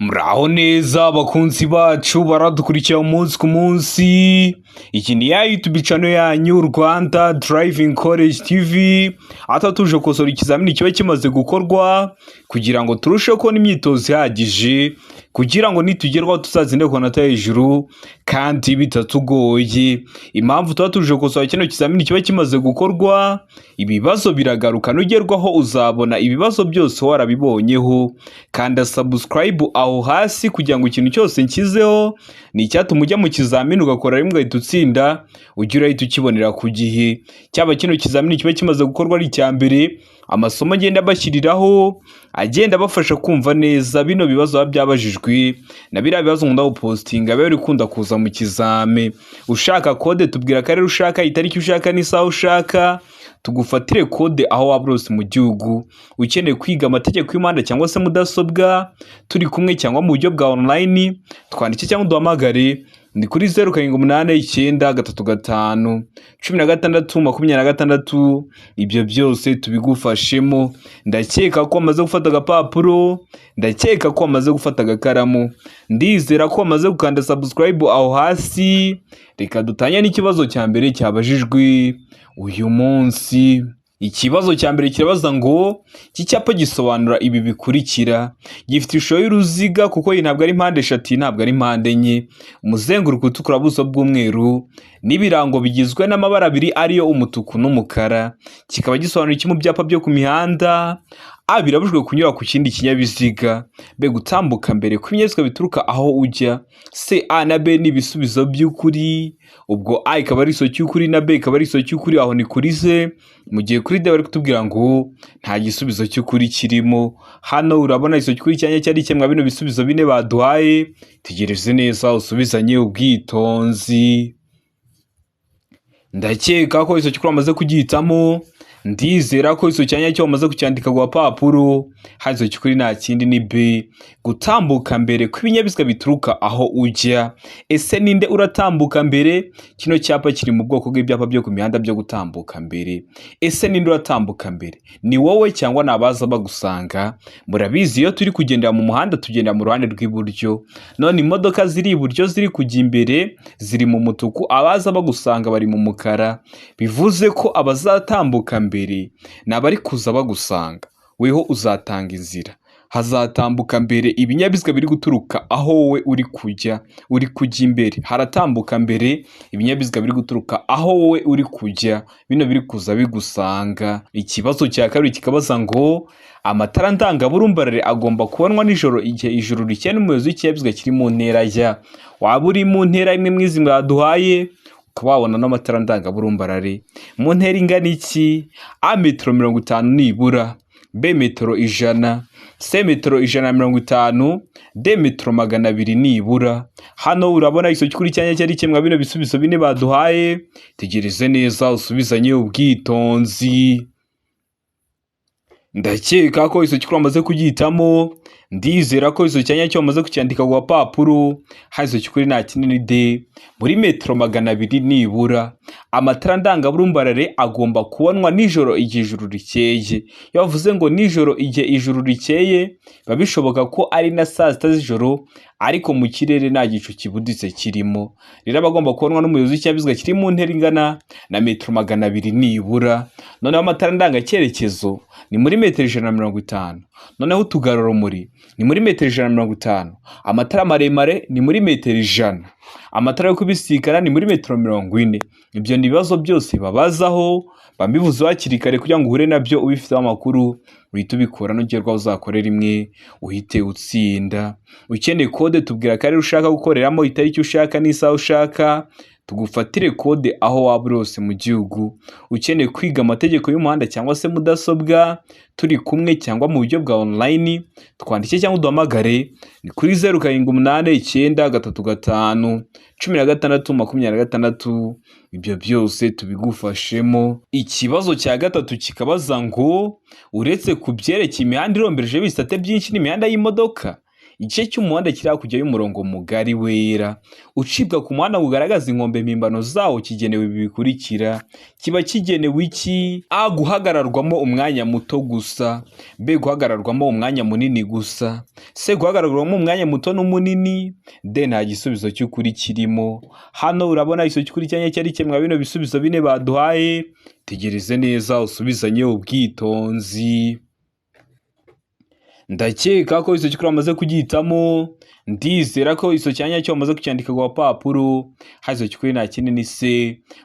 Muraho neza bakunzi bacu baradukurikira umunsi ku munsi. Iki ni ya YouTube channel yanyu Rwanda Driving College TV, aho tuje gukosora ikizamini kiba kimaze gukorwa kugira ngo turusheho kubona imyitozo ihagije, kugira ngo nitugerwaho tuzatsinde ku manota hejuru kandi bitatugoye. Impamvu tuba tuje gukosora kino kizamini kiba kimaze gukorwa, ibibazo biragaruka, nugerwaho uzabona ibibazo byose warabibonyeho. Kanda subscribe aho hasi kugira ngo ikintu cyose nshyizeho ni icyatuma ujya mu kizamini ugakora rimwe ugahita utsinda, ujye urahita ukibonera ku gihe. Cyaba kino kizamini kiba kimaze gukorwa ari icya mbere, amasomo agenda abashyiriraho agenda abafasha kumva neza bino bibazo biba byabajijwe na biriya bibazo nkunda gupostinga biba bikunda kuza mu kizame. Ushaka kode tubwira akarere ushaka, itariki ushaka n'isaha ushaka, tugufatire kode aho waba uri hose mu gihugu. Ukeneye kwiga amategeko y'umuhanda cyangwa se mudasobwa turi kumwe cyangwa mu buryo bwa online, twandike cyangwa uduhamagare ni kuri 07893516, ibyo byose tubigufashemo. Ndakeka ko wamaze gufata agapapuro, ndakeka ko wamaze gufata agakaramu, ndizera ko wamaze gukanda subscribe aho hasi. Reka dutangire n'ikibazo cya mbere cyabajijwe uyu munsi. Ikibazo cya mbere kirabaza ngo iki cyapa gisobanura ibi bikurikira: gifite ishusho y'uruziga, kuko iyi ntabwo ari mpande eshatu, iyi ntabwo ari mpande enye, umuzenguruko utukura, ubuso bw'umweru n'ibirango bigizwe n'amabara abiri ariyo umutuku n'umukara. Kikaba gisobanura iki mu byapa byo ku mihanda? A, birabujijwe kunyura ku kindi kinyabiziga. B, gutambuka mbere kw'ibinyabiziga bituruka aho ujya. C, A na B ni ibisubizo by'ukuri. Ubwo A ikaba ari igisubizo cy'ukuri na B ikaba ari igisubizo cy'ukuri, aho ni kuri C. Mu gihe kuri D bari kutubwira ngo nta gisubizo cy'ukuri kirimo. Hano urabona igisubizo cy'ukuri cyanya cyari kimwe bino bisubizo bine baduhaye. Tegereze neza usubizanye ubwitonzi. Ndakeka ko igisubizo cy'ukuri wamaze kugihitamo, ndizera ko igisubizo cya nyacyo wamaze kucyandika ku gapapuro. Hano igisubizo cy'ukuri nta kindi ni B, gutambuka mbere kw'ibinyabiziga bituruka aho ujya. Ese ninde uratambuka mbere? Kino cyapa kiri mu bwoko bw'ibyapa byo ku mihanda byo gutambuka mbere. Ese ninde uratambuka mbere? Ni wowe cyangwa ni abaza bagusanga? Murabizi, iyo turi kugendera mu muhanda tugendera mu ruhande rw'iburyo. None imodoka ziri iburyo ziri kujya imbere ziri mu mutuku, abaza bagusanga bari mu mukara. Bivuze ko abazatambuka mbere ni abari kuza bagusanga, weho uzatanga inzira. Hazatambuka mbere ibinyabiziga biri guturuka aho wowe uri kujya, uri kujya imbere. Haratambuka mbere ibinyabiziga biri guturuka aho wowe uri kujya, bino biri kuza bigusanga. Ikibazo cya kabiri kikabaza ngo amatara ndangaburumbarare agomba kubonwa nijoro igihe ijuru rikeye n'umuyobozi w'ikinyabiziga kiri mu ntera ya. Waba uri mu ntera imwe mw'izi mwaduhaye, ukaba wabona n'amatara ndangaburumbarare mu ntera ingana iki? A, metero 50 nibura. B, metero 100. C, metero 150. D, metero 200 nibura. Hano urabona igisubizo cy'ukuri cyanya cyari kimwe bino bisubizo bine baduhaye. Tegereze neza usubizanye ubwitonzi. Ndakeka ko igisubizo cy'ukuri wamaze kugihitamo, ndizera ko igisubizo cya nyacyo wamaze kucyandika ku gapapuro. Hano igisubizo cy'ukuri nta kindi ni D, muri metero 200 nibura. Amatara ndangaburumbarare agomba kubonwa nijoro igihe ijuru rikeye. Iyo bavuze ngo nijoro igihe ijuru rikeye, biba bishoboka ko ari na saa sita z'ijoro, ariko mu kirere nta gicu kibuditse kirimo. Rero aba agomba kubonwa n'umuyobozi w'ikinyabiziga kiri mu ntera ingana na metero 200 nibura. Noneho amatara ndangacyerekezo ni muri metero 150. Noneho utugarurumuri ni muri metero 150. Amatara maremare ni muri metero 100. Amatara yo kubisikana ni muri metero 40. Ibyo ni ibibazo byose babazaho, bambivuze hakiri kare kugira ngo uhure nabyo ubifiteho amakuru, uhite ubikora, nugerwaho uzakore rimwe uhite utsinda. Ukeneye kode tubwira akarere ushaka gukoreramo, itariki ushaka n'isaha ushaka, tugufatire kode aho waba uri hose mu gihugu. Ukeneye kwiga amategeko y'umuhanda cyangwa se mudasobwa turi kumwe cyangwa mu buryo bwa online, twandike cyangwa uduhamagare ni kuri 0789351626, ibyo byose tubigufashemo. Ikibazo cya gatatu kikabaza ngo uretse ku byerekeye imihanda irombereje ibisate byinshi n'imihanda y'imodoka, Igice cy'umuhanda kiri hakurya y'umurongo mugari wera ucibwa ku muhanda ugaragaza inkombe mpimbano zawo kigenewe ibi bikurikira. Kiba kigenewe iki? A. Guhagararwamo umwanya muto gusa. B. Guhagararwamo umwanya munini gusa. C. Guhagararwamo umwanya muto n'umunini. D. Nta gisubizo cy'ukuri kirimo. Hano urabona igisubizo cy'ukuri cyanya cyari kimwe bino bisubizo bine baduhaye. Tegereze neza usubizanye ubwitonzi. Ndakeka ko igisubizo cy'ukuri wamaze kugihitamo. Ndizera ko igisubizo cya nyacyo wamaze kucyandika ku gapapuro. Hano igisubizo cy'ukuri nta kindi ni C.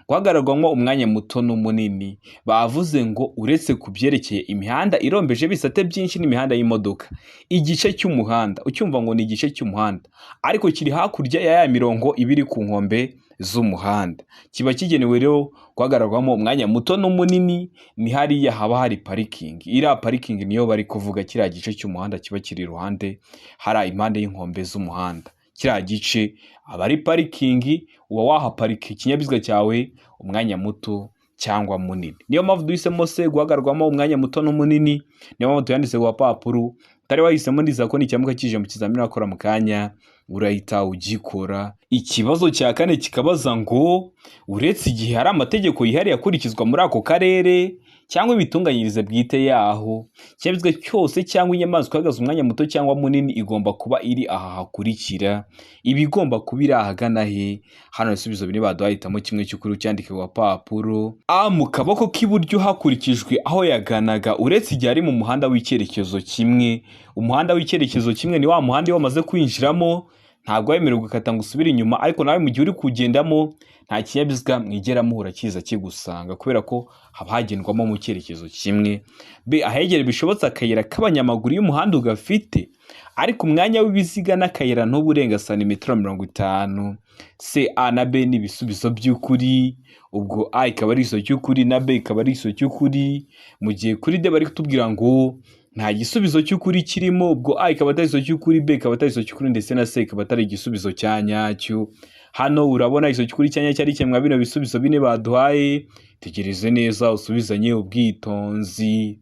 Guhagararwamo umwanya muto n'umunini. Bavuze ngo uretse ku byerekeye imihanda irombeje ibisate byinshi n'imihanda y'imodoka, igice cy'umuhanda ucyumva ngo ni igice cy'umuhanda ariko kiri hakurya ya ya mirongo ibiri ku nkombe z'umuhanda, kiba kigenewe rero guhagararwamo umwanya muto n'umunini. Ni hariya haba hari parikingi. Iriya parikingi niyo bari kuvuga, kiriya gice cy'umuhanda kiba kiri iruhande hari impande y'inkombe z'umuhanda. Kiriya gice aba ari parikingi, uba wahaparika ikinyabiziga cyawe umwanya muto cyangwa munini. Niyo mpamvu duhisemo C, guhagararwamo umwanya muto n'umunini. Niyo mpamvu tuyanditse ku gapapuro. Utari wahisemo ndizera ko nicyamuka kije mu kizamini wakora mu kanya urahita ugikora. Ikibazo cya kane kikabaza ngo uretse igihe hari amategeko yihariye akurikizwa muri ako karere cyangwa imitunganyirize bwite yaho, ikinyabiziga cyose cyangwa inyamaswa ihagaze umwanya muto cyangwa munini igomba kuba iri aha hakurikira. Iba igomba kuba iri ahagana he? Hano ibisubizo bine baduhaye, hitamo kimwe cy'ukuri ucyandike ku gapapuro. A. Mu kaboko k'iburyo hakurikijwe aho yaganaga, uretse igihe ari mu muhanda w'icyerekezo kimwe. Umuhanda w'icyerekezo kimwe ni wa muhanda iyo wamaze kwinjiramo ntabwo wemerewe gukata ngo usubire inyuma, ariko nawe mu gihe uri kugendamo nta kinyabiziga mwigera muhura kiza kigusanga kubera ko haba hagendwamo mu cyerekezo kimwe. B. Ahegere bishobotse akayira k'abanyamaguru iyo umuhanda ugafite, ariko umwanya w'ibiziga n'akayira ntuburenga santimetero 50. C. A na B ni ibisubizo by'ukuri. Ubwo A ikaba ari igisubizo cy'ukuri na B ikaba ari igisubizo cy'ukuri, mu gihe kuri D bari kutubwira ngo nta gisubizo cy'ukuri kirimo. Ubwo A ikaba atari igisubizo cy'ukuri, B ikaba atari igisubizo cy'ukuri, ndetse na C ikaba atari igisubizo cya nyacyo. Hano urabona igisubizo cy'ukuri cya nyacyo ari kimwe bino bisubizo bine baduhaye. Tegereze neza usubizanye ubwitonzi.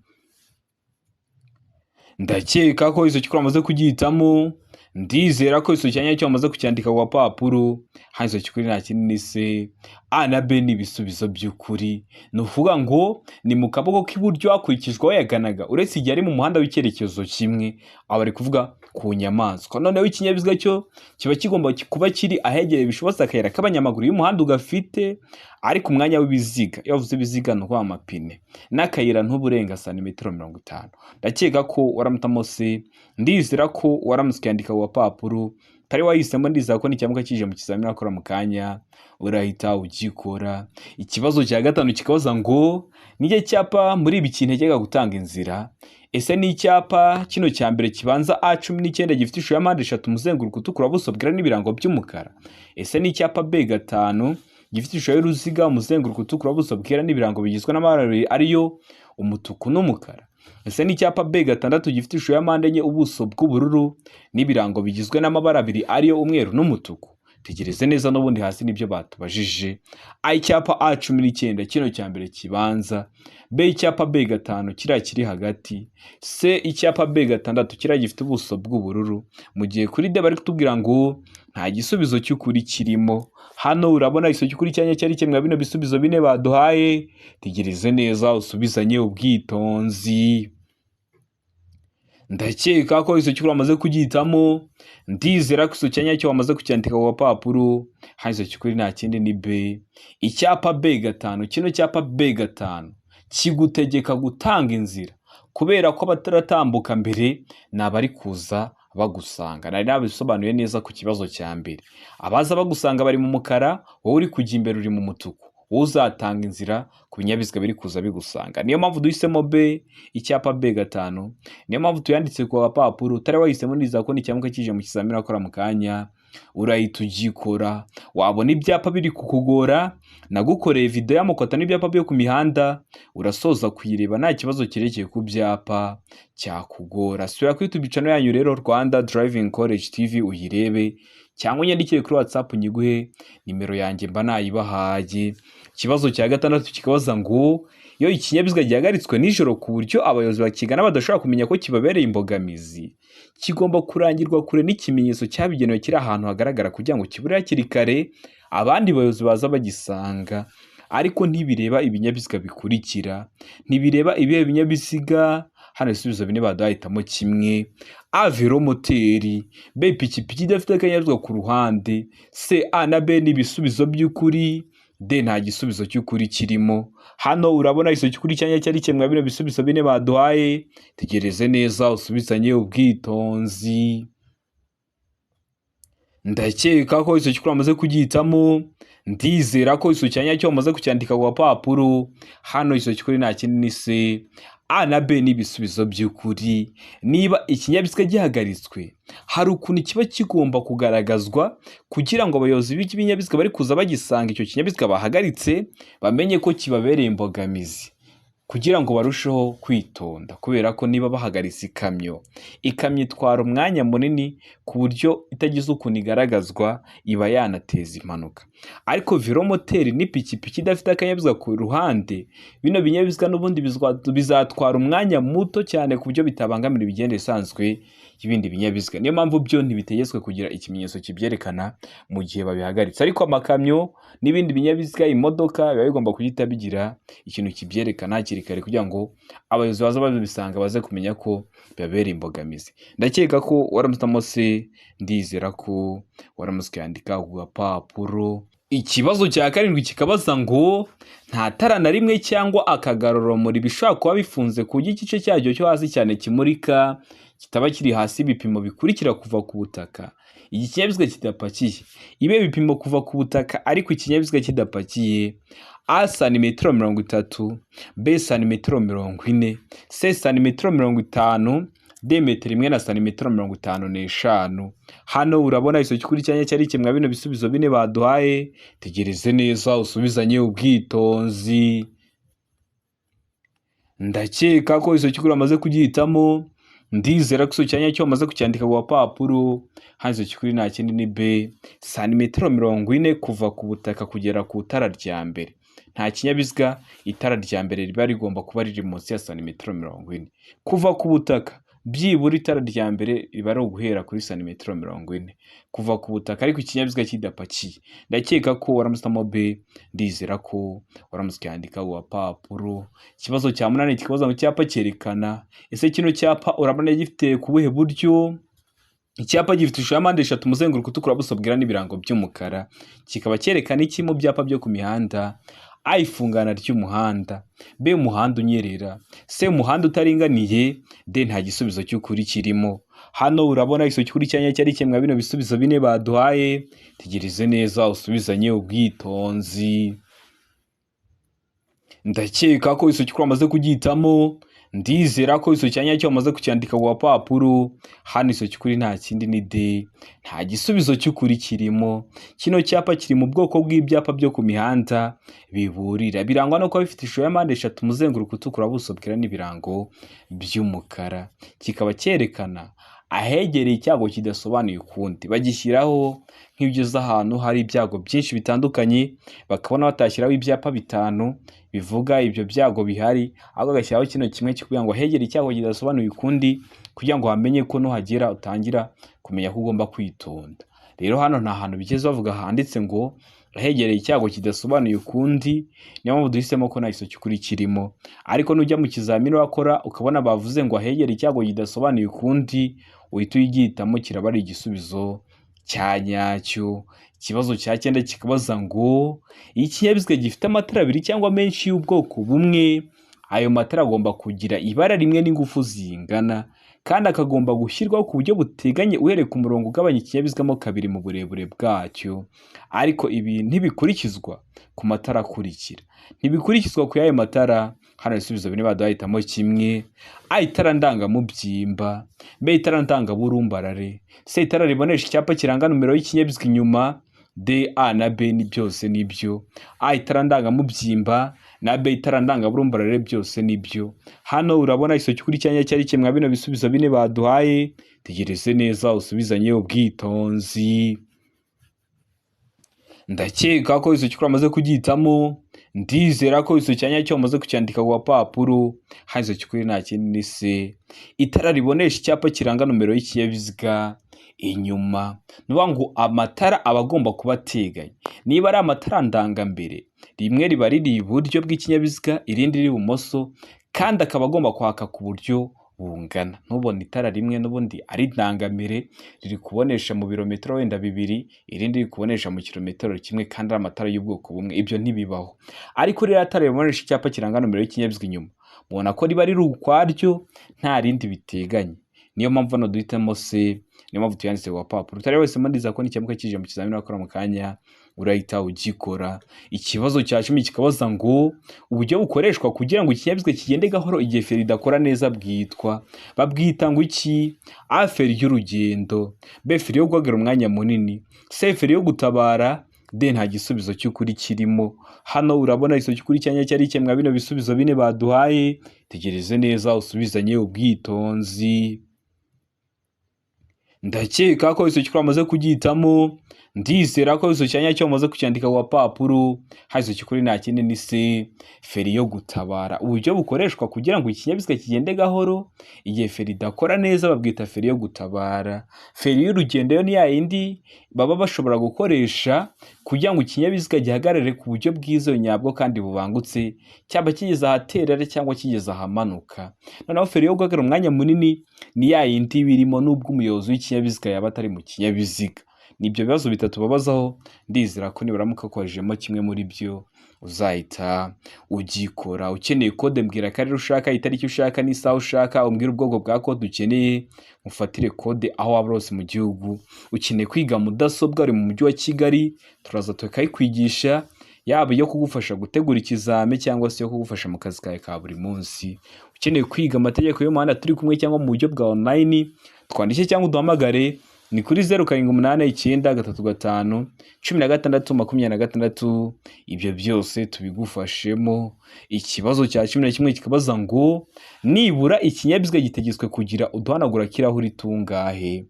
Ndakeka ko igisubizo cy'ukuri wamaze kugihitamo. Ndizera ko igisubizo cya nyacyo wamaze kucyandika ku gapapuro. Hano igisubizo cy'ukuri nta kindi ni C. A na B ni ibisubizo by'ukuri. Ni ukuvuga ngo ni mu kaboko k'iburyo hakurikijwe aho yaganaga, uretse igihe ari mu muhanda w'icyerekezo kimwe. Aba bari kuvuga ku nyamaswa. Noneho ikinyabiziga cyo kiba kigomba kuba kiri ahegereye bishobotse akayira k'abanyamaguru y'umuhanda ugafite, ariko umwanya w'ibiziga, iyo bavuze ibiziga ni ukuvuga amapine, n'akayira ntuburenga santimetero 50. Ndakeka ko waramutamo C. Ndizera ko waramutse ukiyandika ku gapapuro. Utari wahisemo ndizera ko nicyamuka kije mu kizamini wakora mu kanya urahita ugikora. Ikibazo cya gatanu kikabaza ngo ni cyapa muri ibi kintegeka gutanga inzira? Ese ni icyapa kino cya mbere kibanza A19 gifite ishusho ya mpande eshatu, umuzenguruko utukura, ubuso bwera n'ibirango by'umukara? Ese ni icyapa B5 gifite ishusho y'uruziga, umuzenguruko utukura, ubuso bwera n'ibirango bigizwe n'amabara abiri ariyo umutuku n'umukara? Ese ni icyapa B6 gifite ishusho ya mpande enye, ubuso bw'ubururu n'ibirango bigizwe n'amabara abiri ariyo umweru n'umutuku? Tegereze neza n'ubundi hasi nibyo batubajije. A. Icyapa A19 kino cya mbere kibanza. B. Icyapa B5 kiriya kiri hagati. C. Icyapa B6 kiriya gifite ubuso bw'ubururu. Mu gihe kuri D bari kutubwira ngo nta gisubizo cy'ukuri kirimo. Hano urabona igisubizo cy'ukuri cyanya cyari kimwe bino bisubizo bine baduhaye. Tegereze neza usubizanye ubwitonzi. Ndakeka ko igisubizo cy'ukuri wamaze kugihitamo. Ndizera ko igisubizo cya nyacyo wamaze kucyandika ku gapapuro. Hano igisubizo cy'ukuri nta kindi ni B. Icyapa B5, kino cyapa B5 kigutegeka gutanga inzira kubera ko abataratambuka mbere ni abari kuza bagusanga. Nari nabisobanuye neza ku kibazo cya mbere. Abaza bagusanga bari mu mukara, wowe uri kujya imbere uri mu mutuku. Wowe uzatanga inzira ku binyabiziga biri kuza bigusanga. Niyo mpamvu duhisemo B, icyapa B5. Niyo mpamvu tuyanditse ku gapapuro. Utari wahisemo ndizera ko nicyamuka kije mu kizamini wakora mu kanya urahita ugikora. Wabona ibyapa biri kukugora, nagukoreye video y'amokota n'ibyapa byo ku mihanda, urasoza kuyireba nta kibazo cyerekeye ku byapa cyakugora. Sura kuri YouTube channel yanyu rero Rwanda Driving College TV uyirebe, cyangwa unyandikire kuri WhatsApp nyiguhe nimero yanjye mba nayibahaye. Ikibazo cya gatandatu kikabaza ngo Iyo ikinyabiziga gihagaritswe nijoro ku buryo abayobozi bakigana badashobora kumenya ko kibabereye imbogamizi, kigomba kurangirwa kure n'ikimenyetso cyabigenewe kiri ahantu hagaragara kugira ngo kibure hakiri kare abandi bayobozi baza bagisanga. Ariko ntibireba ibinyabiziga bikurikira. Ntibireba ibihe binyabiziga? Hano ibisubizo bine baduhitamo kimwe: A, velomoteri; B, ipikipiki idafite akanyabiziga ku ruhande; C, A na B ni ibisubizo by'ukuri; D, nta gisubizo cy'ukuri kirimo. Hano urabona igisubizo cy'ukuri cyanya cyari kimwe bino bisubizo bine baduhaye. Tegereze neza usubizanye ubwitonzi. Ndakeka ko icyo cy'ukuri wamaze kugihitamo. Ndizera ko icyo cyanya cyo wamaze kucyandika ku gapapuro. Hano icyo cy'ukuri nta kindi ni C. A na B ni ibisubizo by'ukuri. Niba ikinyabiziga gihagaritswe, hari ukuntu kiba kigomba kugaragazwa kugira ngo abayobozi b'ibinyabiziga bari kuza bagisanga icyo kinyabiziga bahagaritse bamenye ko kibabereye imbogamizi, kugira ngo barusheho kwitonda. Kubera ko niba bahagaritse ikamyo, ikamyo itwara umwanya munini ku buryo itagize ukuntu igaragazwa iba yanateza impanuka. Ariko velomoteri n'ipikipiki idafite akanyabiziga ku ruhande, bino binyabiziga n'ubundi bizatwara umwanya muto cyane ku buryo bitabangamira imigendere isanzwe y'ibindi binyabiziga. Niyo mpamvu byo ntibitegetswe kugira ikimenyetso kibyerekana mu gihe babihagaritse. Ariko amakamyo n'ibindi binyabiziga, imodoka, biba bigomba guhita bigira ikintu kibyerekana hakiri kare kugira ngo abayobozi baza babisanga baze kumenya ko bibabereye imbogamizi. Ndakeka ko waramutse se, ndizera ko waramutse ukayandika ku gapapuro. Ikibazo cya karindwi kikabaza ngo: nta tara na rimwe cyangwa akagarurarumuri bishobora kuba bifunze ku buryo igice cyacyo cyo hasi cyane kimurika kitaba kiri hasi ibipimo bikurikira kuva ku butaka iki kinyabiziga kidapakiye. Ibe bipimo kuva ku butaka ariko ikinyabiziga kidapakiye: A, santimetero 30; B, santimetero 40; C, santimetero 50; D, metero imwe na santimetero 55. Hano urabona igisubizo cy'ukuri cyanya cyari kimwe bino bisubizo bine baduhaye. Tegereze neza usubizanye ubwitonzi. Ndakeka ko igisubizo cy'ukuri wamaze kugihitamo. Ndizera ko igisubizo cya nyacyo wamaze kucyandika ku gapapuro. Hano igisubizo cy'ukuri nta kindi ni B, santimetero 40 kuva ku butaka kugera ku itara rya mbere. Nta kinyabiziga itara rya mbere riba rigomba kuba riri munsi ya santimetero 40 kuva ku butaka. Byibura itara rya mbere riba ari uguhera kuri santimetero 40 kuva ku butaka ariko ikinyabiziga kidapakiye. Ndakeka ko waramutse B. Ndizera ko waramutse ukandika ku gapapuro. Ikibazo cya munani kikabaza ngo: icyapa cyerekana. Ese kino cyapa urabona gifite ku buhe buryo? Icyapa gifite ishusho ya mpande eshatu, umuzenguruko utukura, ubuso bwera n'ibirango by'umukara, kikaba cyerekana iki mu byapa byo ku mihanda? A, ifungana ry'umuhanda; B, umuhanda unyerera; C, umuhanda utaringaniye; D, nta gisubizo cy'ukuri kirimo. Hano urabona igisubizo cy'ukuri cyanya cyari kimwe bino bisubizo bine baduhaye. Tegereze neza usubizanye ubwitonzi. Ndakeka ko igisubizo cy'ukuri wamaze kugihitamo. Ndizera ko igisubizo cya nyacyo wamaze kucyandika ku gapapuro. Hano igisubizo cy'ukuri nta kindi ni D, nta gisubizo cy'ukuri kirimo. Kino cyapa kiri mu bwoko bw'ibyapa byo ku mihanda biburira, birangwa no kuba bifite ishusho ya mpande eshatu, umuzenguruko utukura, ubuso bwera n'ibirango by'umukara, kikaba cyerekana ahegereye icyago kidasobanuye ukundi. Bagishyiraho nk'iyo ugeze ahantu hari ibyago byinshi bitandukanye, bakabona batashyiraho ibyapa bitanu bivuga ibyo byago bihari, ahubwo bagashyiraho kino kimwe kugira ngo ahegere icyago kidasobanuye ukundi, kugira ngo hamenye ko nuhagera utangira kumenya ko ugomba kwitonda. Rero hano nta hantu bigeze bavuga handitse ngo ahegereye icyago kidasobanuye ukundi, niyo mpamvu duhisemo ko nta gisubizo cy'ukuri kirimo. Ariko nujya mu kizamini wakora ukabona bavuze ngo ahegereye icyago kidasobanuye ukundi, uhita uyigihitamo, kiraba ari igisubizo cya nyacyo. Ikibazo cya cyenda kikabaza ngo: ikinyabiziga gifite amatara abiri cyangwa menshi y'ubwoko bumwe, ayo matara agomba kugira ibara rimwe n'ingufu zingana, kandi akagomba gushyirwaho ku buryo buteganye uhereye ku murongo ugabanya ikinyabiziga mo kabiri mu burebure bwacyo. Ariko ibi ntibikurikizwa ku matara akurikira. Ntibikurikizwa ku y'ayo matara? Hano ibisubizo bine baduhitamo kimwe: A, itara ndangamubyimba; B, itara ndangaburumbarare; C, itara ribonesha icyapa kiranga nomero y'ikinyabiziga inyuma; D, A na B ni byose nibyo. A, itara ndangamubyimba, na B, itara ndangaburumbarare, byose nibyo. Hano urabona igisubizo cy'ukuri cyanya cyari kimwe bino bisubizo bine baduhaye. Tegereze neza usubizanye ubwitonzi. Ndakeka ko igisubizo cy'ukuri wamaze kugihitamo. Ndizera ko igisubizo cya nyacyo wamaze kucyandika ku gapapuro. Hano igisubizo cy'ukuri nta kindi ni C. Itara ribonesha icyapa kiranga nomero y'ikinyabiziga inyuma. Ni ukuvuga ngo amatara aba agomba kuba ateganye. Niba ari amatara ndangambere, rimwe riba riri iburyo bw'ikinyabiziga, irindi riri ibumoso, kandi akaba agomba kwaka ku buryo bungana. Ntubone itara rimwe n'ubundi ari ndangambere riri kubonesha mu birometero wenda 2, irindi riri kubonesha mu kilometero 1, kandi ari amatara y'ubwoko bumwe. Ibyo ntibibaho. Ariko ririya tara ribonesha icyapa kiranga nomero y'ikinyabiziga inyuma, mubona ko riba riri ukwaryo, nta rindi biteganye. Niyo mpamvu hano duhitamo C, niyo mpamvu tuyanditse ku gapapuro. Utari wese ndiza ko nicyamuka kije mu kizamini wakora mu kanya urahita ugikora. Ikibazo cya 10 kikabaza ngo uburyo bukoreshwa kugira ngo ikinyabiziga kigende gahoro igihe feri idakora neza bwitwa, babwita ngo iki? A, feri y'urugendo, B, feri yo guhagarara umwanya munini, C, feri yo gutabara, D, nta gisubizo cy'ukuri kirimo. Hano urabona igisubizo cy'ukuri cya nyacyo ari kimwe bino bisubizo bine baduhaye. Tegereze neza usubizanye ubwitonzi. Ndakeka ko igisubizo cy'ukuri wamaze kugihitamo. Ndizera ko igisubizo cya nyacyo wamaze kucyandika ku gapapuro. Hano igisubizo cy'ukuri nta kindi ni C, feri yo gutabara. Uburyo bukoreshwa kugira ngo ikinyabiziga kigende gahoro igihe feri idakora neza babwita feri yo gutabara. Feri y'urugendo yo ni ya yindi baba bashobora gukoresha kugira ngo ikinyabiziga gihagarare ku buryo bwizewe nyabwo kandi bubangutse, cyaba kigeze ahaterera cyangwa kigeze ahamanuka. Noneho feri yo guhagarara umwanya munini ni ya yindi birimo n'ubwo umuyobozi w'ikinyabiziga yaba atari mu kinyabiziga. Ni ibyo bibazo bitatu babazaho. Ndizera ko nibaramuka ukojejemo kimwe muri byo uzahita ugikora. Ukeneye kode mbwira akarere ushaka, itariki ushaka n'isaha ushaka, umbwire ubwoko bwa kode ukeneye, mufatire kode aho waba hose mu gihugu. Ukeneye kwiga mudasobwa uri mu mujyi wa Kigali, turaza tukayikwigisha, yaba iyo kugufasha gutegura ikizame cyangwa se iyo kugufasha mu kazi kawe ka buri munsi. Ukeneye kwiga amategeko y'umuhanda turi kumwe cyangwa mu buryo bwa online, twandike cyangwa uduhamagare ni kuri 0 7 8 9 3 5 16 26. Ibyo byose tubigufashemo. Ikibazo cya 11 kikabaza ngo nibura ikinyabiziga gitegetswe kugira uduhanagura kirahuri tungahe?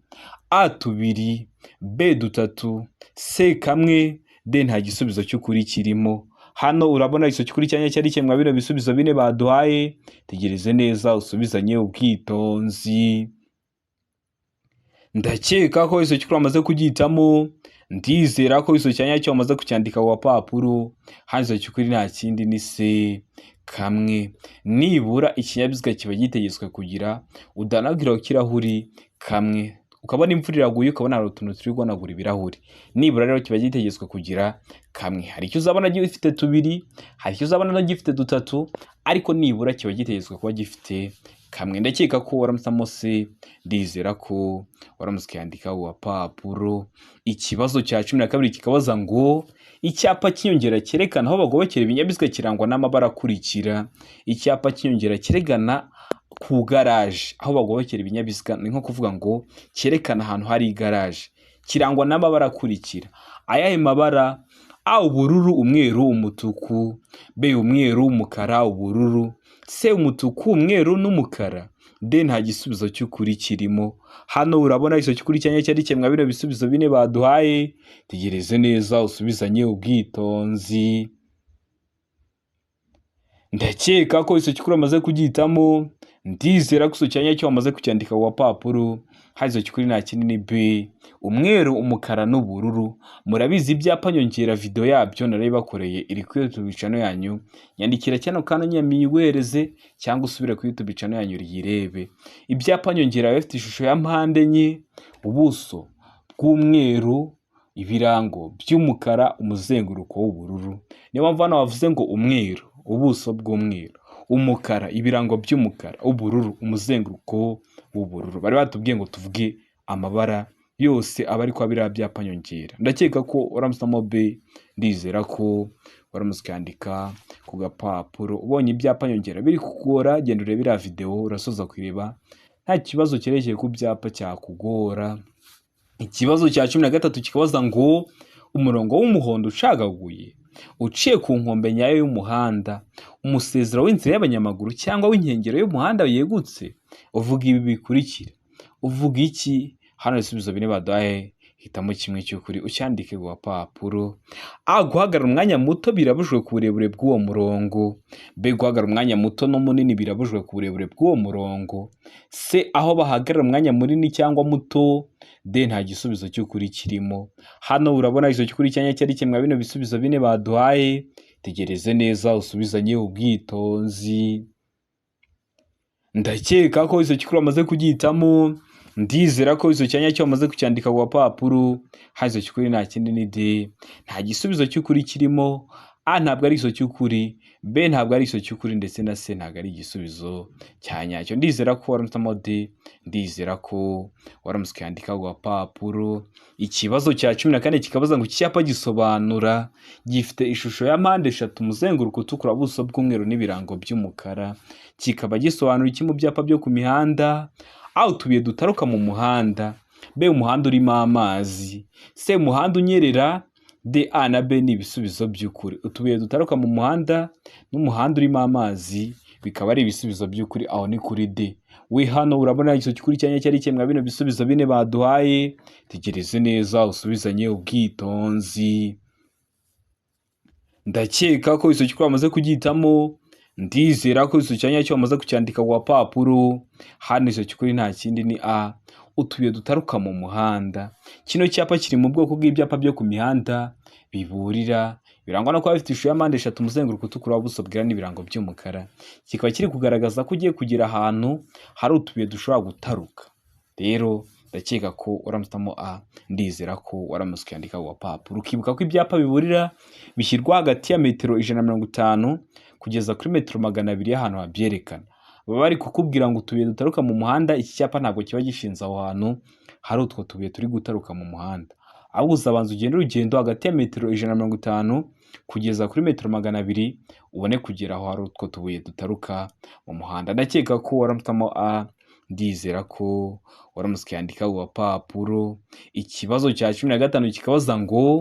A 2, B 3, C 1, D nta gisubizo cy'ukuri kirimo. Hano urabona igisubizo cy'ukuri cya nyacyo ari kimwe bino bisubizo bine baduhaye. Tegereze neza usubizanye ubwitonzi. Ndakeka ko igisubizo cy'ukuri wamaze kugihitamo. Ndizera ko igisubizo cya nyacyo wamaze kucyandika ku gapapuro. Hano igisubizo cy'ukuri nta kindi ni C 1. Nibura ikinyabiziga kiba gitegetswe kugira uduhanagura kirahuri kamwe. Ukabona imvura iraguye ukabona hari utuntu turi guhanagura ibirahuri. Nibura rero kiba gitegetswe kugira kamwe. Hari icyo uzabona gifite 2, hari icyo uzabona gifite 3, ariko nibura kiba gitegetswe kuba gifite kamwe. Ndakeka ko waramutse C, ndizera ko waramutse ukiyandika ku gapapuro. Ikibazo cya 12 kikabaza ngo icyapa cy'inyongera cyerekana aho bagobokera ibinyabiziga kirangwa n'amabara akurikira. Icyapa cy'inyongera cyerekana ku garaje aho bagobokera ibinyabiziga, ni nko kuvuga ngo cyerekana ahantu hari igaraje, kirangwa n'amabara akurikira. Ayahe mabara? A ubururu, umweru, umutuku, B umweru, umukara, ubururu, C umutuku, umweru n'umukara, D nta gisubizo cy'ukuri kirimo. Hano urabona igisubizo cy'ukuri cya nyacyo ari kimwe bino bisubizo bine baduhaye. Tegereze neza usubizanye ubwitonzi. Ndakeka ko igisubizo cy'ukuri wamaze kugihitamo. Ndizera ko igisubizo cya nyacyo wamaze kucyandika ku gapapuro. Hano igisubizo cy'ukuri nta kindi ni B, umweru, umukara n'ubururu. Murabizi ibyapa nyongera video yabyo narayibakoreye iri kuri YouTube channel yanyu. Nyandikira cyano kano nyamiyiguhereze cyangwa usubire kuri YouTube channel yanyu uyirebe. Ibyapa nyongera bifite ishusho ya mpande enye, ubuso bw'umweru, ibirango by'umukara, umuzenguruko w'ubururu. Niyo mpamvu hano bavuze ngo umweru, ubuso bw'umweru, umukara, ibirango by'umukara, ubururu, umuzenguruko w'ubururu. Bari batubwiye ngo tuvuge amabara yose aba ari kwa biriya byapa nyongera. Ndakeka ko waramutse B, ndizera ko waramutse ukandika ku gapapuro. Ubonye ibyapa nyongera biri kukugora, genda urebe iriya video urasoza kuyireba, nta kibazo cyerekeye ku byapa cyakugora. Ikibazo cya 13 kikabaza ngo umurongo w'umuhondo ucagaguye uciye ku nkombe nyayo y'umuhanda, umusezero w'inzira y'abanyamaguru cyangwa w'inkengero y'umuhanda yegutse, uvuga ibi bikurikira. Uvuga iki? Hano ibisubizo bine baduhaye. Hitamo kimwe cy'ukuri ucyandike ku gapapuro. A, guhagarara umwanya muto birabujijwe ku burebure bw'uwo murongo. B, guhagarara umwanya muto no munini birabujijwe ku burebure bw'uwo murongo. C, aho bahagarara umwanya munini cyangwa muto. D, nta gisubizo cy'ukuri kirimo. Hano urabona igisubizo cy'ukuri cyanya cyari kimwe bino bisubizo bine baduhaye. Tegereze neza usubizanye ubwitonzi. Ndakeka ko icyo cy'ukuri wamaze kugihitamo. Ndizera ko icyo cyanya cyo wamaze kucyandika ku gapapuro. Hano icyo cy'ukuri nta kindi ni D, nta gisubizo cy'ukuri kirimo. A ntabwo ari igisubizo cy'ukuri, B ntabwo ari igisubizo cy'ukuri, ndetse na C ntabwo ari igisubizo cya nyacyo. Ndizera ko waramutse D, ndizera ko waramutse ukandika ku gapapuro. Ikibazo cya 14 kikabaza ngo iki cyapa gisobanura gifite ishusho ya mpande eshatu, umuzenguruko utukura, ubuso bw'umweru n'ibirango by'umukara. Kikaba gisobanura iki mu byapa byo ku mihanda? A, utubuye dutaruka mu muhanda. B, umuhanda urimo amazi. C, umuhanda unyerera. D, A na B ni ibisubizo by'ukuri. Utubuye dutaruka mu muhanda n'umuhanda urimo amazi bikaba ari ibisubizo by'ukuri. Aho ni kuri D. We hano urabona igisubizo cy'ukuri cyanya cyari kimwe bino bisubizo bine baduhaye. Tegereze neza usubizanye ubwitonzi. Ndakeka ko igisubizo cy'ukuri wamaze kugihitamo. Ndizera ko igisubizo cyanya cyo wamaze kucyandika ku gapapuro. Hano igisubizo cy'ukuri nta kindi ni A, utubuye dutaruka mu muhanda. Kino cyapa kiri mu bwoko bw'ibyapa byo ku mihanda biburira, birangwa no kuba bifite ishusho ya mpande eshatu, umuzenguruko utukura, ubuso bwera n'ibirango by'umukara. Kikaba kiri kugaragaza ko ugiye kugera ahantu hari utubuye dushobora gutaruka. Rero ndakeka ko waramutse A, ndizera ko waramutse ukandika ku gapapuro. Ukibuka ko ibyapa biburira bishyirwa hagati ya metero 150 kugeza kuri metero 200 y'ahantu habyerekana. Baba bari kukubwira ngo utubuye dutaruka mu muhanda. Iki cyapa ntabwo kiba gishinze aho hantu hari utwo tubuye turi gutaruka mu muhanda, ahubwo uzabanza ugende urugendo hagati ya metero 150 kugeza kuri metero 200 ubone kugera aho hari utwo tubuye dutaruka mu muhanda. Ndakeka ko waramutse A, ndizera ko waramutse ukandika ku gapapuro. Ikibazo cya 15 kikabaza ngo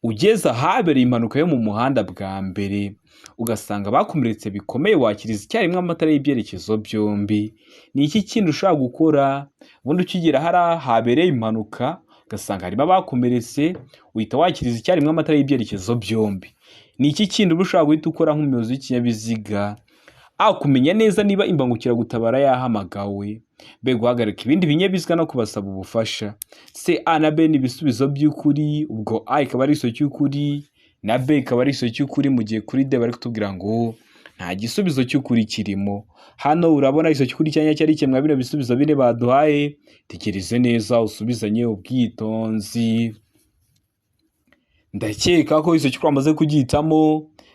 ugeze ahabereye impanuka yo mu muhanda bwa mbere ugasanga bakomeretse bikomeye, wakiriza icyarimwe amatara y'ibyerekezo byombi. Ni iki kindi ushobora gukora? Ubundi ukigera hariya habereye impanuka ugasanga harimo abakomeretse, uhita wakiriza icyarimwe amatara y'ibyerekezo byombi. Ni iki kindi uba ushobora guhita ukora nk'umuyobozi w'ikinyabiziga? A, kumenya neza niba imbangukiragutabara yahamagawe. B, guhagarika ibindi binyabiziga no kubasaba ubufasha. C, A na B ni ibisubizo by'ukuri. Ubwo A ikaba ari igisubizo cy'ukuri na B ikaba ari igisubizo cy'ukuri, mu gihe kuri D bari kutubwira ngo nta gisubizo cy'ukuri kirimo. Hano urabona igisubizo cy'ukuri cyanya cyari kimwe bino bisubizo bine baduhaye. Tegereze neza usubizanye ubwitonzi. Ndakeka ko igisubizo cy'ukuri wamaze kugihitamo.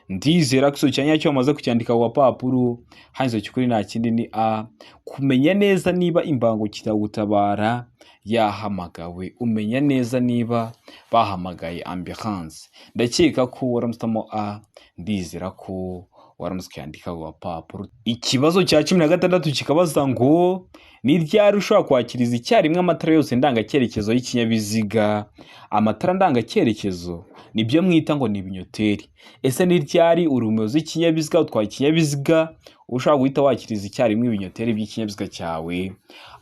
Ndizera ko igisubizo cyanya cyo wamaze kucyandika ku gapapuro. Hano igisubizo cy'ukuri nta kindi ni A, kumenya neza niba imbangukiragutabara yahamagawe. Umenya neza niba bahamagaye ambulance. Ndakeka ko waramutse A, ndizera ko waramutse ukandika ku gapapuro. Ikibazo cya 16 kikabaza ngo ni ryari ushobora kwakiriza icyarimwe amatara yose ndangacyerekezo y'ikinyabiziga? Amatara ndangacyerekezo nibyo mwita ngo ni ibinyoteri. Ese ni ryari uri umuyobozi w'ikinyabiziga, utwaye ikinyabiziga, ushobora guhita wakiriza icyarimwe ibinyoteri by'ikinyabiziga cyawe?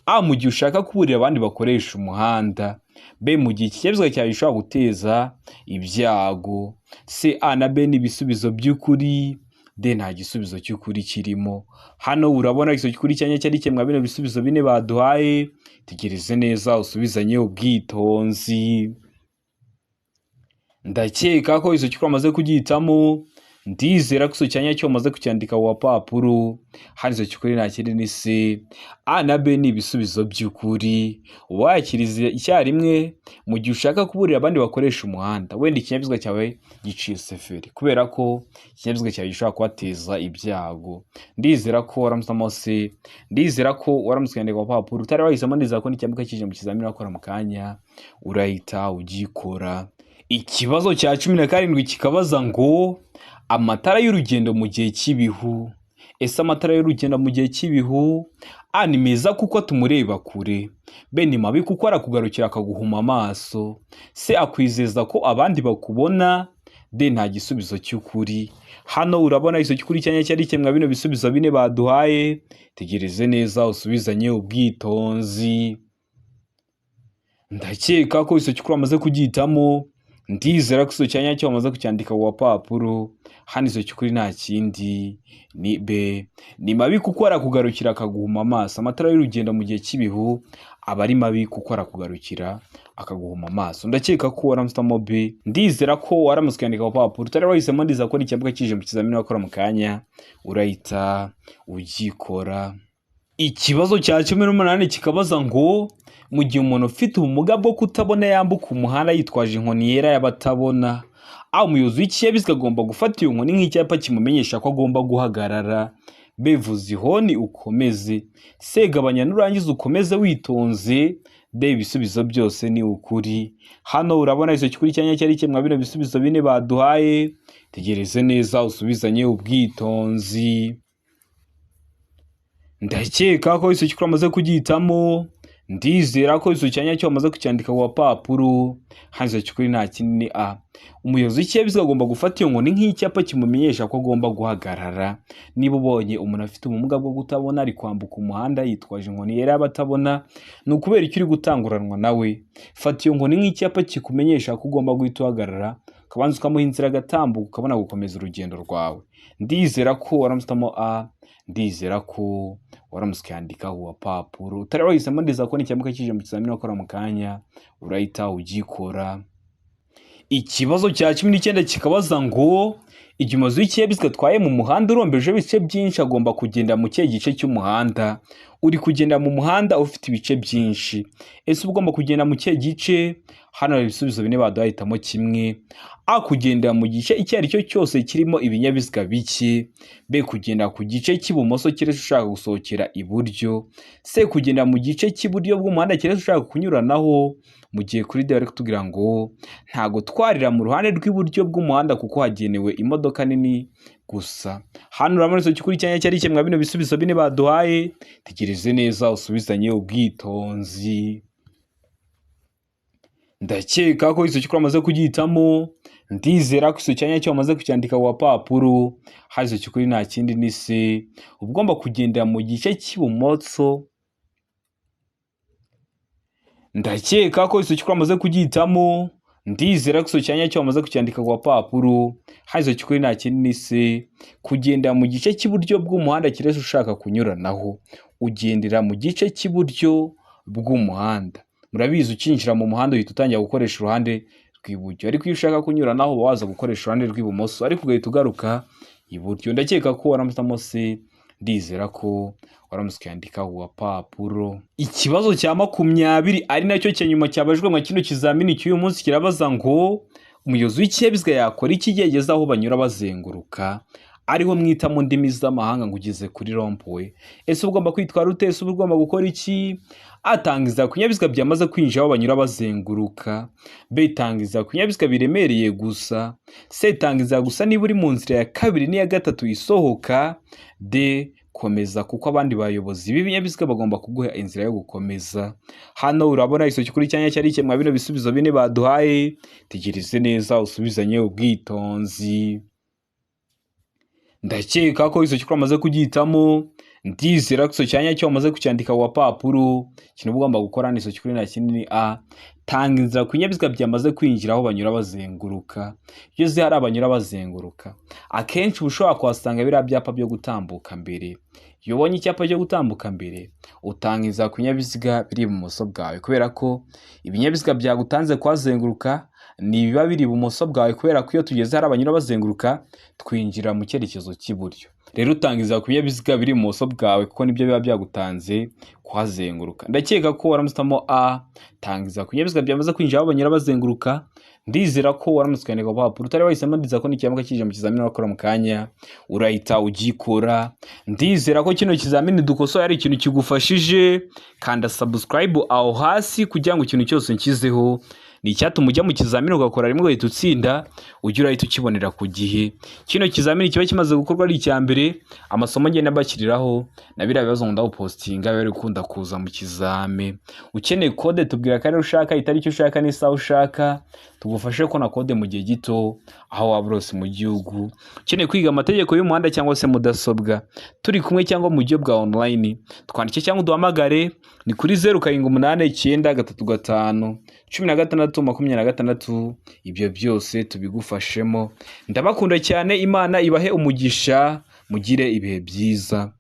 A, mu gihe ushaka kuburira abandi bakoresha umuhanda. B, mu gihe ikinyabiziga cyawe gishobora guteza ibyago. C, A na B ni ibisubizo by'ukuri. D, nta gisubizo cy'ukuri kirimo. Hano urabona igisubizo cy'ukuri cyanya cyari kimwe bino bisubizo bine baduhaye. Tegereze neza usubizanye ubwitonzi. Ndakeka ko igisubizo cy'ukuri wamaze kugihitamo. Ndizera ko igisubizo cyanya cyo wamaze kucyandika ku gapapuro. Hano igisubizo cy'ukuri nta kindi ni C. A na B ni ibisubizo by'ukuri. Wakiriza icyarimwe mu gihe ushaka kuburira abandi bakoresha umuhanda. Wenda ikinyabiziga cyawe giciye seferi kubera ko ikinyabiziga cyawe gishobora kubateza ibyago. Ndizera ko waramutse C, ndizera ko waramutse ukandika ku gapapuro. Utari wahisemo, ndizera ko n'icyambuka kije mu kizamini wakora mu kanya urahita ugikora. Ikibazo cya 17 kikabaza ngo amatara y'urugendo mu gihe cy'ibihu. Ese amatara y'urugendo mu gihe cy'ibihu? A, ni meza kuko tumureba kure. B, ni mabi kuko arakugarukira akaguhuma amaso. C, akwizeza ko abandi bakubona. D, nta gisubizo cy'ukuri. Hano urabona igisubizo cy'ukuri cyanya cyari kimwe bino bisubizo bine baduhaye. Tegereze neza usubizanye ubwitonzi. Ndakeka ko icyo cy'ukuri wamaze kugihitamo. Ndizera ko icyo cyanya cyo wamaze kucyandika ku gapapuro. Hano icyo cy'ukuri nta kindi ni B. Ni mabi kuko arakugarukira akaguhuma amaso. Amatara y'urugendo mu gihe cy'ibihu aba ari mabi kuko arakugarukira akaguhuma amaso. Ndakeka ko waramutse B. Ndizera ko waramutse ukandika ku gapapuro. Utari wahisemo, ndizera ko n'icyambuka kije mu kizamini wakora mu kanya urahita ugikora. Ikibazo cya 18 kikabaza ngo mu gihe umuntu ufite ubumuga bwo kutabona yambuka umuhanda yitwaje inkoni yera y'abatabona, aho umuyobozi w'ikinyabiziga agomba gufata iyo nkoni nk'icyapa kimumenyesha ko agomba guhagarara. B, vuza ihoni ukomeze. C, gabanya nurangiza ukomeze witonze. D, ibisubizo byose ni ukuri. Hano urabona icyo cy'ukuri cyanya cyari kimwe bino bisubizo bine baduhaye. Tegereze neza usubizanye ubwitonzi. Ndakeka ko icyo cy'ukuri wamaze kugihitamo. Ndizera ko icyo cyanya cyo wamaze kucyandika ku gapapuro. Hano icyo cy'ukuri nta kindi ni A. Umuyobozi w'ikinyabiziga agomba gufata iyo nkoni nk'icyapa kimumenyesha ko agomba guhagarara. Niba ubonye umuntu afite ubumuga bwo kutabona ari kwambuka umuhanda yitwaje inkoni yera y'abatabona, ni ukubera icyo uri gutanguranwa nawe. Fata iyo nkoni nk'icyapa kikumenyesha ko ugomba guhita uhagarara, ukabanza ukamuha inzira agatambuka, ukabona gukomeza urugendo rwawe. Ndizera ko waramutse A. Ndizera ko waramutse ukandika ku gapapuro. Utari wahisemo, ndizera ko n'icyambuka kije mu kizamini wakora mu kanya urahita ugikora. Ikibazo cya 19 kikabaza ngo igihe umuyobozi w'ikinyabiziga atwaye mu muhanda urombeje ibice byinshi agomba kugenda mu kihe gice cy'umuhanda? Uri kugenda mu muhanda ufite ibice byinshi, ese uba ugomba kugenda mu kihe gice? Hano hari ibisubizo bine baduhaye, hitamo kimwe. A, kugendera mu gice icyo ari cyo cyose kirimo ibinyabiziga bike. B, kugenda ku gice cy'ibumoso keretse ushaka gusohokera iburyo. C, kugenda mu gice cy'iburyo bw'umuhanda keretse ushaka kunyuranaho. Mu gihe kuri D bari kutubwira ngo nta gutwarira mu ruhande rw'iburyo bw'umuhanda kuko hagenewe imodoka nini gusa. Hano urabona icyo cy'ukuri cyanya cyari kimwe bino bisubizo bine baduhaye. Tegereze neza usubizanye ubwitonzi. Ndakeka ko icyo cy'ukuri wamaze kugihitamo. Ndizera ko icyo cyanya cyo wamaze kucyandika ku gapapuro. Hano icyo cy'ukuri nta kindi ni C. Uba ugomba kugendera mu gice cy'ibumoso. Ndakeka ko icyo cy'ukuri wamaze kugihitamo. Ndizera ko icyo cyanya cyo wamaze kucyandika ku gapapuro. Hano icyo cy'ukuri nta kindi ni C. Kugendera mu gice cy'iburyo bw'umuhanda keretse ushaka kunyuranaho. Ugendera mu gice cy'iburyo bw'umuhanda. Murabizi ukinjira mu muhanda uhita utangira gukoresha uruhande rw'iburyo, ariko iyo ushaka kunyuranaho uba waza gukoresha uruhande rw'ibumoso, ariko ugahita ugaruka iburyo. Ndakeka ko waramutse C. Ndizera ko waramutse ukandika ku gapapuro. Ikibazo cya 20 ari nacyo cya nyuma cyabajwe mu kino kizamini cy'uyu munsi kirabaza ngo umuyobozi w'ikinyabiziga yakora iki igihe ageze aho banyura bazenguruka, ariho mwita mu ndimi z'amahanga ngo ugeze kuri rond-point. Ese uba ugomba kwitwara ute? Ese uba ugomba gukora iki? Atangiza ku binyabiziga byamaze kwinjira aho banyura bazenguruka. B, tangiza ku binyabiziga biremereye gusa. C, tangiza gusa niba uri mu nzira ya kabiri n'iya gatatu isohoka. D, komeza kuko abandi bayobozi b'ibinyabiziga bagomba kuguha inzira yo gukomeza. Hano urabona icyo cy'ukuri cyanya cyari kimwe bino bisubizo bine baduhaye. Tegereze neza usubizanye ubwitonzi. Ndakeka ko icyo cy'ukuri wamaze kugihitamo. Ndizera ko icyo cyanya cyo wamaze kucyandika ku gapapuro. Ikintu uba ugomba gukora ni icyo cy'ukuri nta kindi ni A. Tanga inzira ku binyabiziga byamaze kwinjira aho banyura bazenguruka. Iyo uzi hari abanyura bazenguruka, akenshi uba ushobora kuhasanga biriya byapa byo gutambuka mbere. Iyo ubonye icyapa cyo gutambuka mbere, utanga inzira ku binyabiziga biri ibumoso bwawe, kubera ko ibinyabiziga byagutanze kuhazenguruka ni ibiba biri ibumoso bwawe, kubera ko iyo tugeze hari abanyura bazenguruka twinjira mu cyerekezo cy'iburyo. Rero utanga inzira ku binyabiziga biri ibumoso bwawe kuko nibyo biba byagutanze kuhazenguruka. Ndakeka ko waramutse A. Tanga inzira ku binyabiziga byamaze kwinjira aho banyura bazenguruka. Ndizera ko waramutse ukandika ku gapapuro. Utari wahisemo, ndizera ko n'ikiyamuka kije mu kizamini wakora mu kanya urahita ugikora. Ndizera ko kino kizamini dukosoye ari ikintu kigufashije. Kanda subscribe aho hasi kugira ngo ikintu cyose nshyizeho Ni icyatuma ujya mu kizamini ugakora rimwe ugahita utsinda, ujya urahita ukibonera ku gihe. Kino kizamini kiba kimaze gukorwa ari icya mbere, amasomo ngenda mbashyiriraho na biriya bibazo nkunda gupostinga biba biri gukunda kuza mu kizami. Ukeneye kode, tubwira akarere ushaka, itariki ushaka n'isaha ushaka, tugufashe kubona kode mu gihe gito aho waba uri hose mu gihugu. Ukeneye kwiga amategeko y'umuhanda cyangwa se mudasobwa turi kumwe cyangwa mu buryo bwa online, twandike cyangwa uduhamagare, ni kuri 0789351626. Ibyo byose tubigufashemo. Ndabakunda cyane, Imana ibahe umugisha, mugire ibihe byiza.